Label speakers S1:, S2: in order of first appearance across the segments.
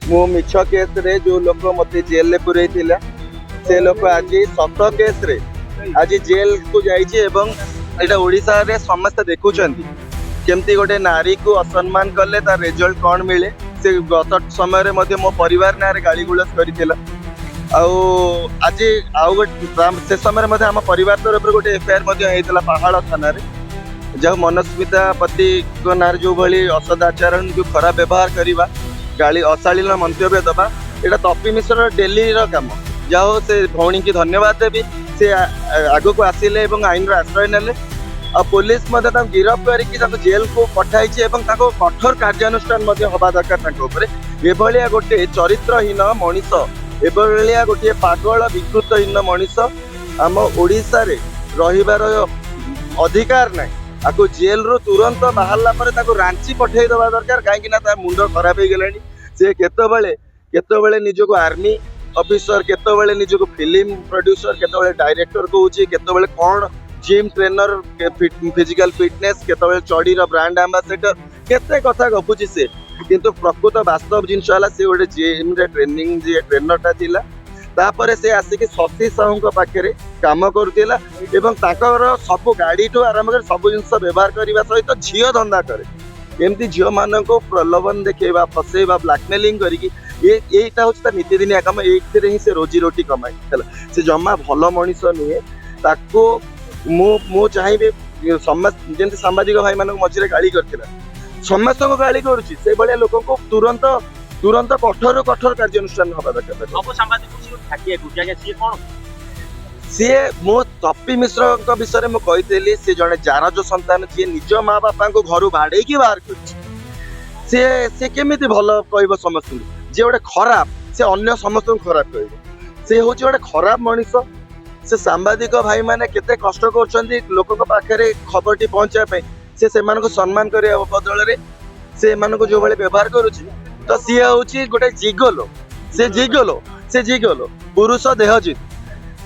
S1: ମୁଁ ମିଛ କେସ୍ରେ ଯୋଉ ଲୋକ ମୋତେ ଜେଲରେ ପୁରେଇଥିଲା, ସେ ଲୋକ ଆଜି ସତ କେସ୍ରେ ଆଜି ଜେଲକୁ ଯାଇଛି। ଏବଂ ଏଇଟା ଓଡ଼ିଶାରେ ସମସ୍ତେ ଦେଖୁଛନ୍ତି, କେମିତି ଗୋଟେ ନାରୀକୁ ଅସମ୍ମାନ କଲେ ତାର ରେଜଲ୍ଟ କ'ଣ ମିଳେ। ସେ ଗତ ସମୟରେ ମଧ୍ୟ ମୋ ପରିବାର ନାଁରେ ଗାଳିଗୁଲଜ କରିଥିଲା। ଆଉ ଆଜି ଆଉ ଗୋଟେ, ସେ ସମୟରେ ମଧ୍ୟ ଆମ ପରିବାର ତରଫରୁ ଗୋଟେ ଏଫଆଇଆର ମଧ୍ୟ ହେଇଥିଲା ପାହାଳ ଥାନାରେ। ଯାହା ମନସ୍ମିତା ପତିଙ୍କ ନାଁରେ ଯୋଉଭଳି ଅସଦାଚରଣ, ଯୋଉ ଖରାପ ବ୍ୟବହାର କରିବା, ଗାଳି, ଅଶାଳୀନ ମନ୍ତବ୍ୟ ଦେବା, ଏଇଟା ତପି ମିଶ୍ରର ଡେଲିର କାମ। ଯାହା ହଉ, ସେ ଭଉଣୀକି ଧନ୍ୟବାଦ ଦେବି, ସେ ଆଗକୁ ଆସିଲେ ଏବଂ ଆଇନର ଆଶ୍ରୟ ନେଲେ। ଆଉ ପୋଲିସ ମଧ୍ୟ ତାଙ୍କୁ ଗିରଫ କରିକି ତାଙ୍କୁ ଜେଲକୁ ପଠାଇଛି ଏବଂ ତାଙ୍କୁ କଠୋର କାର୍ଯ୍ୟାନୁଷ୍ଠାନ ମଧ୍ୟ ହବା ଦରକାର ତାଙ୍କ ଉପରେ। ଏଭଳିଆ ଗୋଟେ ଚରିତ୍ରହୀନ ମଣିଷ, ଏଭଳିଆ ଗୋଟିଏ ପାଗଳ ବିକୃତହୀନ ମଣିଷ ଆମ ଓଡ଼ିଶାରେ ରହିବାର ଅଧିକାର ନାହିଁ। ଆକୁ ଜେଲରୁ ତୁରନ୍ତ ବାହାରିଲା ପରେ ତାକୁ ରାଞ୍ଚି ପଠେଇ ଦେବା ଦରକାର, କାହିଁକି ନା ତା ମୁଣ୍ଡ ଖରାପ ହେଇଗଲାଣି। ସେ କେତେବେଳେ କେତେବେଳେ ନିଜକୁ ଆର୍ମି ଅଫିସର, କେତେବେଳେ ନିଜକୁ ଫିଲ୍ମ ପ୍ରଡ୍ୟୁସର, କେତେବେଳେ ଡାଇରେକ୍ଟର କହୁଛି, କେତେବେଳେ କ'ଣ ଜିମ୍ ଟ୍ରେନର, ଫିଜିକାଲ ଫିଟନେସ୍, କେତେବେଳେ ଚଡ଼ିର ବ୍ରାଣ୍ଡ ଆମ୍ବାସେଡର, କେତେ କଥା ଗପୁଛି ସେ। କିନ୍ତୁ ପ୍ରକୃତ ବାସ୍ତବ ଜିନିଷ ହେଲା, ସେ ଗୋଟେ ଜିମ୍ରେ ଟ୍ରେନିଂ ଯିଏ ଟ୍ରେନରଟା ଥିଲା। ତାପରେ ସେ ଆସିକି ଶଶି ସାହୁଙ୍କ ପାଖରେ କାମ କରୁଥିଲା ଏବଂ ତାଙ୍କର ସବୁ ଗାଡ଼ିଠୁ ଆରମ୍ଭ କରି ସବୁ ଜିନିଷ ବ୍ୟବହାର କରିବା ସହିତ ଝିଅ ଧନ୍ଦା କରେ। ଏମିତି ଝିଅମାନଙ୍କୁ ପ୍ରଲୋଭନ ଦେଖେଇବା, ଫସେଇବା, ବ୍ଲାକମେଲିଂ କରିକି ଏଇଟା ହଉଛି ତା ନୀତିଦିନିଆ କାମ। ଏଇଥିରେ ହିଁ ସେ ରୋଜି ରୋଟି କମାଏ। ହେଲା, ସେ ଜମା ଭଲ ମଣିଷ ନୁହେଁ। ତାକୁ ମୁଁ ଚାହିଁବି ସମସ୍ତ, ଯେମିତି ସାମ୍ବାଦିକ ଭାଇମାନଙ୍କୁ ମଝିରେ ଗାଳି କରିଥିଲା, ସମସ୍ତଙ୍କୁ ଗାଳି କରୁଛି, ସେଇଭଳିଆ ଲୋକଙ୍କୁ ତୁରନ୍ତ ତୁରନ୍ତ କଠୋରରୁ କଠୋର କାର୍ଯ୍ୟାନୁଷ୍ଠାନ ହବା ଦରକାର ତାକୁ।
S2: ସବୁ ସାମ୍ବାଦିକ ସିଏ ଠାକିଆ କହୁଛି ଆଜ୍ଞା, ସିଏ କଣ?
S1: ସିଏ, ମୁଁ ତପି ମିଶ୍ରଙ୍କ ବିଷୟରେ ମୁଁ କହିଥିଲି, ସେ ଜଣେ ଜାରଜ ସନ୍ତାନ, ଯିଏ ନିଜ ମା ବାପାଙ୍କୁ ଘରୁ ବାଡେଇକି ବାହାର କରିଛି। ସିଏ କେମିତି ଭଲ କହିବ ସମସ୍ତଙ୍କୁ? ଯିଏ ଗୋଟେ ଖରାପ, ସେ ଅନ୍ୟ ସମସ୍ତଙ୍କୁ ଖରାପ କହିବ। ସେ ହଉଛି ଗୋଟେ ଖରାପ ମଣିଷ। ସେ ସାମ୍ବାଦିକ ଭାଇମାନେ କେତେ କଷ୍ଟ କରୁଛନ୍ତି ଲୋକଙ୍କ ପାଖରେ ଖବରଟି ପହଞ୍ଚାଇବା ପାଇଁ, ସେ ସେମାନଙ୍କୁ ସମ୍ମାନ କରିବା ବଦଳରେ ସେ ଏମାନଙ୍କୁ ଯୋଉଭଳି ବ୍ୟବହାର କରୁଛି, ତ ସିଏ ହଉଛି ଗୋଟେ ଜିଗୋଲୋ। ସେ ଜିଗୋଲୋ, ସେ ଜିଗୋଲୋ, ପୁରୁଷ ଦେହଜିତ,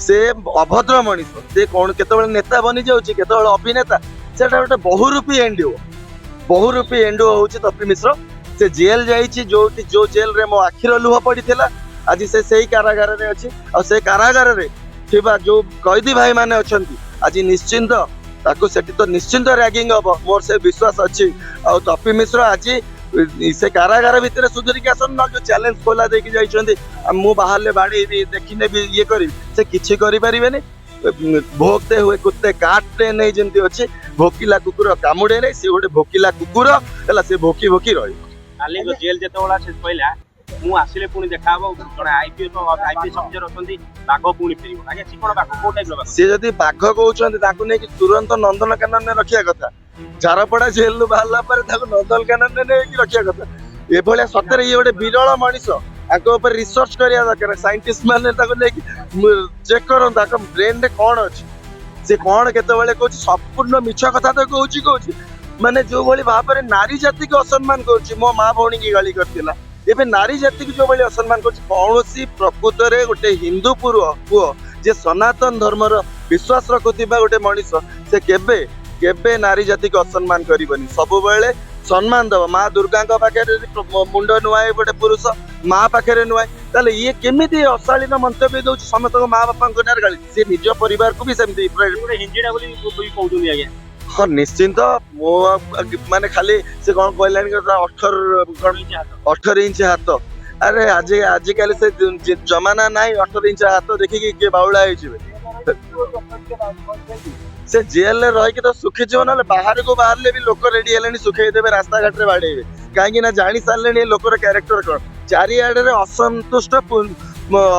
S1: ସେ ଅଭଦ୍ର ମଣିଷ। ସେ କଣ କେତେବେଳେ ନେତା ବନି ଯାଉଛି, କେତେବେଳେ ଅଭିନେତା। ସେଟା ଗୋଟେ ବହୁରୂପୀ ଏଣ୍ଡୁଅ, ବହୁରୂପୀ ଏଣ୍ଡୁଅ ହଉଛି ତପି ମିଶ୍ର। ସେ ଜେଲ ଯାଇଛି, ଯୋଉଠି ଯୋଉ ଜେଲରେ ମୋ ଆଖିର ଲୁହ ପଡିଥିଲା, ଆଜି ସେ ସେଇ କାରାଗାରରେ ଅଛି। ଆଉ ସେ କାରାଗାରରେ ଥିବା ଯୋଉ କଏଦୀ ଭାଇମାନେ ଅଛନ୍ତି, ଆଜି ନିଶ୍ଚିନ୍ତ ତାକୁ ସେଠି ତ ନିଶ୍ଚିନ୍ତ ରାଗିଂ ହବ, ମୋର ସେ ବିଶ୍ୱାସ ଅଛି। ଆଉ ତପି ମିଶ୍ର ଆଜି ସେ କାରାଗାର ଭିତରେ ସୁଧୁରିକି ଆସନ୍ତୁ, ନହେଲେ ଯୋଉ ଚ୍ୟାଲେଞ୍ଜ ଖୋଲା ଦେଇକି ଯାଇଛନ୍ତି, ଆଉ ମୁଁ ବାହାରିଲେ ବାଡେଇବି, ଦେଖିନେବି, ଇଏ କରିବି, ସେ କିଛି କରିପାରିବେନି। भौंकते हुए कुत्ते काटते नहीं ଯେମିତି ଅଛି, ଭୋକିଲା କୁକୁର କାମୁଡେ ନାହିଁ। ସେ ଗୋଟେ ଭୋକିଲା କୁକୁର ହେଲା, ସେ ଭୋକି ଭୋକି ରହିବ।
S2: କାଲି ଜେଲ ଯେତେବେଳେ ସେ କହିଲା, ମୁଁ ଆସିଲେ ପୁଣି ଦେଖାହବ, ଜଣେ ଆଇପିଏସ୍ ଆଇପିଏସ୍ ଅଫିସର ଅଛନ୍ତି, ବାଘ ପୁଣି ଫେରିବ। ଆଜ୍ଞା, ସିଏ କଣ ବାଘ? କୋଉ ଟାଇପର ବାଘ?
S1: ସିଏ ଯଦି ବାଘ କହୁଛନ୍ତି, ତାକୁ ନେଇକି ତୁରନ୍ତ ନନ୍ଦନକାନନରେ ରଖିବା କଥା। ଝାରପଡା ଜେଲରୁ ବାହାରିଲା ପରେ ତାକୁ ନନ୍ଦନକାନନରେ ନେଇକି ରଖିବା କଥା। ଏଭଳିଆ ସତରେ ଇଏ ଗୋଟେ ବିରଳ ମଣିଷ। ତାଙ୍କ ଉପରେ ରିସର୍ଚ୍ଚ କରିବା ଦରକାର। ସାଇଣ୍ଟିଷ୍ଟ ମାନେ ତାକୁ ନେଇକି ଚେକ୍ କରନ୍ତୁ, ତାଙ୍କ ବ୍ରେନରେ କଣ ଅଛି, ସେ କଣ କେତେବେଳେ କହୁଛି। ସମ୍ପୂର୍ଣ୍ଣ ମିଛ କଥା ତ କହୁଛି କହୁଛି, ମାନେ ଯୋଉଭଳି ଭାବରେ ନାରୀ ଜାତିକୁ ଅସମ୍ମାନ କରୁଛି। ମୋ ମା ଭଉଣୀକି ଗାଳି କରିଥିଲା, ଏବେ ନାରୀ ଜାତିକୁ ଯୋଉଭଳି ଅସମ୍ମାନ କରୁଛି, କୌଣସି ପ୍ରକୃତରେ ଗୋଟେ ହିନ୍ଦୁ ପୁଅ, ଯେ ସନାତନ ଧର୍ମର ବିଶ୍ୱାସ ରଖୁଥିବା ଗୋଟେ ମଣିଷ, ସେ କେବେ କେବେ ନାରୀ ଜାତିକୁ ଅସମ୍ମାନ କରିବନି, ସବୁବେଳେ ସମ୍ମାନ ଦବ। ମା ଦୁର୍ଗାଙ୍କ ପାଖରେ ଯଦି ମୁଣ୍ଡ ନୁଆଏ ଗୋଟେ ପୁରୁଷ, ମା ପାଖରେ ନୁଆଏ, ତାହେଲେ ଇଏ କେମିତି ଅଶାଳୀନ ମନ୍ତବ୍ୟ ଦଉଛି, ସମସ୍ତଙ୍କ ମା ବାପାଙ୍କ ନାଁରେ ଗାଳି? ସେ ନିଜ ପରିବାରକୁ ବି ସେମିତି
S2: ଗୋଟେ ହିଞ୍ଜିଡା ବୋଲି ବି କହୁଛନ୍ତି ଆଜ୍ଞା।
S1: ହଁ, ନିଶ୍ଚିନ୍ତ। ମୁଁ ମାନେ ଖାଲି ସେ କଣ କହିଲାଣି, 18 କଣ, 18 ଇଞ୍ଚ ହାତ। ଆରେ, ଆଜିକାଲି ସେ ଜମାନା ନାହିଁ, 18 ଇଞ୍ଚ ହାତ ଦେଖିକି କିଏ ବାଉଳା ହେଇଯିବେ। ସେ ଜେଲରେ ରହିକି ତ ଶୁଖିଯିବ, ନହେଲେ ବାହାରକୁ ବାହାରିଲେ ବି ଲୋକ ରେଡି ହେଲେଣି, ଶୁଖେଇ ଦେବେ, ରାସ୍ତାଘାଟରେ ବାଡେଇବେ। କାହିଁକି ନା ଜାଣି ସାରିଲେଣି ଏ ଲୋକର କ୍ୟାରେକ୍ଟର କଣ। ଚାରିଆଡରେ ଅସନ୍ତୁଷ୍ଟ,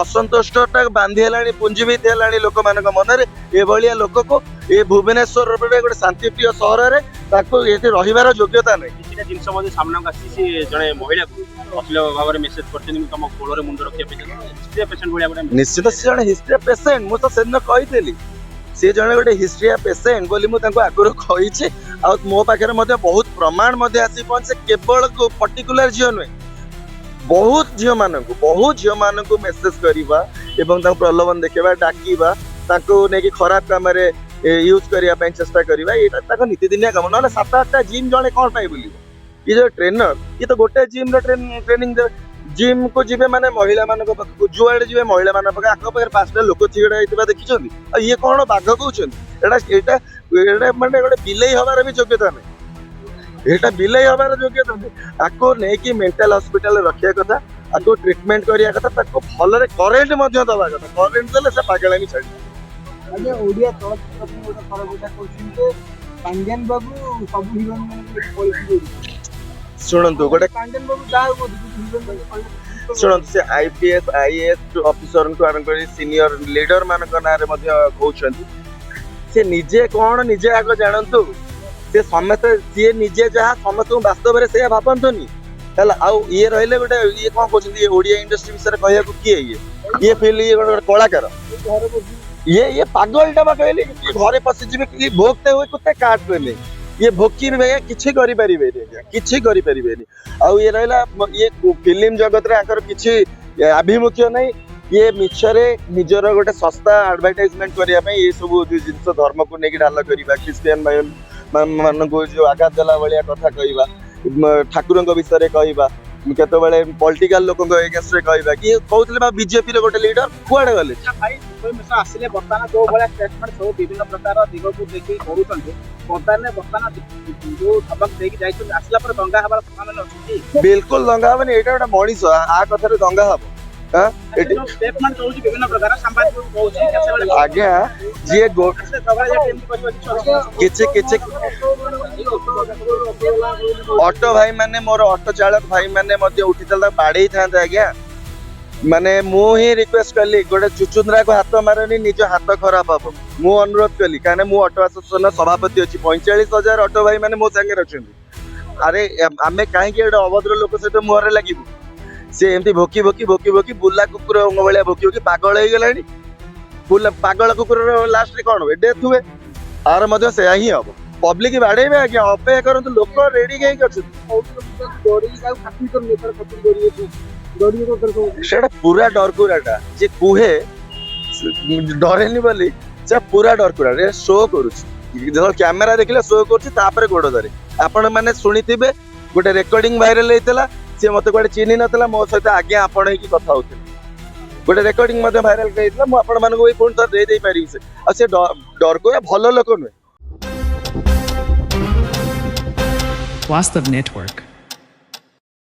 S1: ଅସନ୍ତୁଷ୍ଟଟା ବାନ୍ଧି ହେଲାଣି, ପୁଞ୍ଜିବିତ ହେଲାଣି ଲୋକମାନଙ୍କ ମନରେ। ଏଭଳିଆ ଲୋକକୁ ଏ ଭୁବନେଶ୍ୱରରେ, ଗୋଟେ ଶାନ୍ତିପ୍ରିୟ ସହରରେ ତାକୁ ଏଠି ରହିବାର ଯୋଗ୍ୟତା ନାହିଁ।
S2: କିଛିଟା ଜିନିଷ ମଧ୍ୟ ସାମ୍ନାକୁ ଆସିଛି। ସେ ଜଣେ ମହିଳାକୁ ଅଶ୍ଳୀଳ ଭାବରେ ମେସେଜ କରିଛନ୍ତି, ମୁଁ ତମ କୋଳରେ ମୁଣ୍ଡ ରଖିବା ପାଇଁ, ହିଷ୍ଟ୍ରିଆ ପେସେଣ୍ଟ ଭଳିଆ ଗୋଟେ।
S1: ନିଶ୍ଚିତ ସେ ଜଣେ ହିଷ୍ଟ୍ରିଆ ପେସେଣ୍ଟ। ମୁଁ ତ ସେଦିନ କହିଥିଲି, ସେ ଜଣେ ଗୋଟେ ହିଷ୍ଟ୍ରିଆ ପେସେଣ୍ଟ ବୋଲି ମୁଁ ତାଙ୍କୁ ଆଗରୁ କହିଛି। ଆଉ ମୋ ପାଖରେ ମଧ୍ୟ ବହୁତ ପ୍ରମାଣ ମଧ୍ୟ ଆସି ପହଞ୍ଚେ। କେବଳ ପର୍ଟିକୁଲାର ଝିଅ ନୁହେଁ, ବହୁତ ଝିଅମାନଙ୍କୁ ମେସେଜ କରିବା ଏବଂ ତାଙ୍କୁ ପ୍ରଲୋଭନ ଦେଖେଇବା, ଡାକିବା, ତାଙ୍କୁ ନେଇକି ଖରାପ କାମରେ ୟୁଜ କରିବା ପାଇଁ ଚେଷ୍ଟା କରିବା, ଏଇଟା ତାଙ୍କ ନୀତିଦିନିଆ କାମ। ନହେଲେ ସାତ ଆଠଟା ଜିମ୍ ଜଣେ କଣ ପାଇଁ ବୁଲିବ? ଇଏ ଯୋଉ ଟ୍ରେନର, ଇଏ ତ ଗୋଟେ ଜିମ୍ର ଟ୍ରେନିଂ ଦେବେ। ଜିମ୍ କୁ ଯିବେ ମାନେ ମହିଳା ମାନଙ୍କ ପାଖକୁ, ଯୁଆଡେ ଯିବେ ମହିଳା ମାନଙ୍କ ପାଖରେ, ଆଙ୍କ ପାଖରେ 5ଟା ଲୋକ ଛିଡା ହେଇଥିବା ଦେଖିଛନ୍ତି। ଆଉ ଇଏ କଣ ବାଘ କହୁଛନ୍ତି? ଏଇଟା ଏଇଟା ଏଇଟା ମାନେ ଗୋଟେ ବିଲେଇ ହବାର ବି ଯୋଗ୍ୟତା ନାହିଁ। ଏଇଟା ବିଲେଇ ହବାର ଯୋଗ୍ୟତା ନାହିଁ। ଆକୁ ନେଇକି ମେଣ୍ଟାଲ ହସ୍ପିଟାଲରେ ରଖିବା କଥା, ଆକୁ ଟ୍ରିଟମେଣ୍ଟ କରିବା କଥା, ତାକୁ ଭଲରେ କରେଣ୍ଟ ମଧ୍ୟ ଦବା କଥା। କରେଣ୍ଟ ଦେଲେ ସେ ପାଗଳାମି ଛାଡ଼ିବ।
S3: ଆଜ୍ଞା, ଓଡ଼ିଆ ଚଳଚ୍ଚିତ୍ର ପାଇଁ ଗୋଟେ ଖରାପ କଥା କହୁଛନ୍ତି ଯେ ପାଣ୍ଡିଆନ ବାବୁ ସବୁ ହିରୋଇନ ମାନଙ୍କୁ ପଲିସି କରୁଛି।
S1: ଶୁଣନ୍ତୁ, ଗୋଟେ
S3: ପାଣ୍ଡିଆନ ବାବୁ ଯାହା କୁହନ୍ତୁ, କିନ୍ତୁ ହିରୋଇନ ମାନଙ୍କୁ କହିଲେ
S1: ଶୁଣନ୍ତୁ, ସେ ଆଇପିଏସ୍ ଆଇଏଏସ୍ ଅଫିସରଙ୍କଠୁ ଆରମ୍ଭ କରି ସିନିୟର ଲିଡର ମାନଙ୍କ ନାଁରେ ମଧ୍ୟ କହୁଛନ୍ତି। ସେ ନିଜେ କଣ ନିଜେ ଆଗ ଜାଣନ୍ତୁ। ସେ ସମସ୍ତେ, ସିଏ ନିଜେ ଯାହା ସମସ୍ତଙ୍କୁ ବାସ୍ତବରେ ସେଇଆ ଭାବନ୍ତୁନି ହେଲା। ଆଉ ଇଏ ରହିଲେ ଗୋଟେ, ଇଏ କଣ କହୁଛନ୍ତି? ଇଏ ଓଡିଆ ଇଣ୍ଡଷ୍ଟ୍ରି ବିଷୟରେ କହିବାକୁ କିଏ ଇଏ? ଇଏ ଫିଲ୍ ଇଏ ଗୋଟେ କଳାକାର।
S3: ଘରେ ବସି
S1: ଇଏ ପାଗଳଟା ବା କହିଲି। ଇଏ ଘରେ ପଶିଯିବେ କି भौंकते हुए कुत्ते काटते नहीं। ଇଏ ଭୋକିବେ ଆଜ୍ଞା, କିଛି କରିପାରିବେନି ଆଜ୍ଞା, କିଛି କରିପାରିବେନି। ଆଉ ଇଏ ରହିଲା ଇଏ ଫିଲ୍ମ ଜଗତରେ ଆଙ୍କର କିଛି ଆଭିମୁଖ୍ୟ ନାହିଁ। ଇଏ ମିଛରେ ନିଜର ଗୋଟେ ଶସ୍ତା ଆଡଭର୍ଟାଇଜମେଣ୍ଟ କରିବା ପାଇଁ ଏ ସବୁ ଯୋଉ ଜିନିଷ, ଧର୍ମକୁ ନେଇକି ଢାଲ କରିବା, ଖ୍ରୀଷ୍ଟିଆନ ଭାଇ ମାନଙ୍କୁ ଯୋଉ ଆଘାତ ଦେଲା ଭଳିଆ କଥା କହିବା, ଠାକୁରଙ୍କ ବିଷୟରେ କହିବା, କେତେବେଳେ ପଲିଟିକାଲ ଲୋକଙ୍କ ଏଗେନ୍ଷ୍ଟରେ କହିବା କି କହୁଥିଲେ ବା ବିଜେପିର ଗୋଟେ ଲିଡର କୁଆଡେ ଗଲେ?
S4: ଭାଇ, ସୁପରି ମିଶ୍ର ଆସିଲେ ବର୍ତ୍ତମାନ ଯୋଉ ଭଳିଆ ଷ୍ଟେଟମେଣ୍ଟ ସବୁ ବିଭିନ୍ନ ପ୍ରକାର ଦିଗକୁ ଦେଇକି କରୁଛନ୍ତି, ବର୍ତ୍ତମାନ ବର୍ତ୍ତମାନ ଯୋଉ ଧମକ ଦେଇକି ଯାଇଛନ୍ତି, ଆସିଲା ପରେ ଦଙ୍ଗା ହେବାର ସମ୍ଭାବନା ଅଛି କି?
S1: ବିଲକୁଲ ଦଙ୍ଗା ହବନି। ଏଇଟା ଗୋଟେ ମଣିଷ, ଆ କଥାରେ ଦଙ୍ଗା ହବ? ଆଁ? ଏଠି
S4: ଯୋଉ ଷ୍ଟେଟମେଣ୍ଟ ଦଉଛି ବିଭିନ୍ନ ପ୍ରକାର ସାମ୍ବାଦିକ କହୁଛି ସେତେବେଳେ
S1: ଆଜ୍ଞା, ଯିଏ
S4: ଆସିଲେ ଝଗଡ଼ା ଝାଟି ଏମିତି କରିବ କିଛି ଅଛି?
S1: କିଛି କିଛି ଅଟୋ ଭାଇ ମାନେ, ମୋର ଅଟୋ ଚାଳକ ଭାଇ ମାନେ ମଧ୍ୟ ଉଠିଥିଲେ, ତାକୁ ବାଡେଇଥାନ୍ତେ ଆଜ୍ଞା। ମାନେ ମୁଁ ହିଁ ରିକ୍ୱେଷ୍ଟ କଲି, ଗୋଟେ ଚୁଚୁନ୍ଦ୍ରାକୁ ହାତ ମାରନି, ନିଜ ହାତ ଖରାପ ହବ। ମୁଁ ଅନୁରୋଧ କଲି, କାହିଁକିନା ମୁଁ ଅଟୋ ଆସୋସିଏସନ ସଭାପତି ଅଛି। 45,000 ଅଟୋ ଭାଇ ମାନେ ମୋ ସାଙ୍ଗରେ ଅଛନ୍ତି। ଆରେ, ଆମେ କାହିଁକି ଗୋଟେ ଅଭଦ୍ର ଲୋକ ସହିତ ମୁହଁରେ ଲାଗିବୁ? ସେ ଏମିତି ଭୋକି ଭୋକି ଭୋକି ଭୋକି ବୁଲା କୁକୁରଙ୍କ ଭଳିଆ ଭୋକି ଭୋକି ପାଗଳ ହେଇଗଲାଣି। ବୁଲା ପାଗଳ କୁକୁରର ଲାଷ୍ଟରେ କଣ ହୁଏ? ଡେଥ୍ ହୁଏ। ଆର ମଧ୍ୟ ସେୟା ହିଁ ହବ। ପବ୍ଲିକ ବାଡେଇବେ ଆଜ୍ଞା, ଅପେକ୍ଷା କରନ୍ତୁ। ଲୋକ ରେଡି ହେଇକି ଅଛନ୍ତି।
S3: ଡରିକି କାହାକୁ ଖାତିର କରୁନି, ଏଥର ଖାତିର କରିବେ ତ ଡରିବେ ତ ଏଥର ସବୁ।
S1: ସେଟା ପୁରା ଡରକୁରାଟା। ଯେ କୁହେ ଡରେନି ବୋଲି, ସେ ପୁରା ଡରକୁରା। ଶୋ କରୁଛି, ଯେତେବେଳେ କ୍ୟାମେରା ଦେଖିଲେ ଶୋ କରୁଛି, ତାପରେ ଗୋଡ ଧରେ। ଆପଣ ମାନେ ଶୁଣିଥିବେ, ଗୋଟେ ରେକର୍ଡିଂ ଭାଇରାଲ ହେଇଥିଲା। ସିଏ ମତେ କୁଆଡେ ଚିହ୍ନି ନଥିଲା, ମୋ ସହିତ ଆଜ୍ଞା ଆପଣ ହେଇକି କଥା ହଉଥିଲେ। ଗୋଟେ ରେକର୍ଡିଂ ମଧ୍ୟ ଭାଇରାଲ ହେଇଥିଲା। ମୁଁ ଆପଣ ମାନଙ୍କୁ ବି ପୁଣି ଥରେ ଦେଇ ଦେଇପାରିବି। ସେ ଆଉ ସେ ଡରକୁରା, ଭଲ ଲୋକ ନୁହେଁ।
S5: Vastav Network.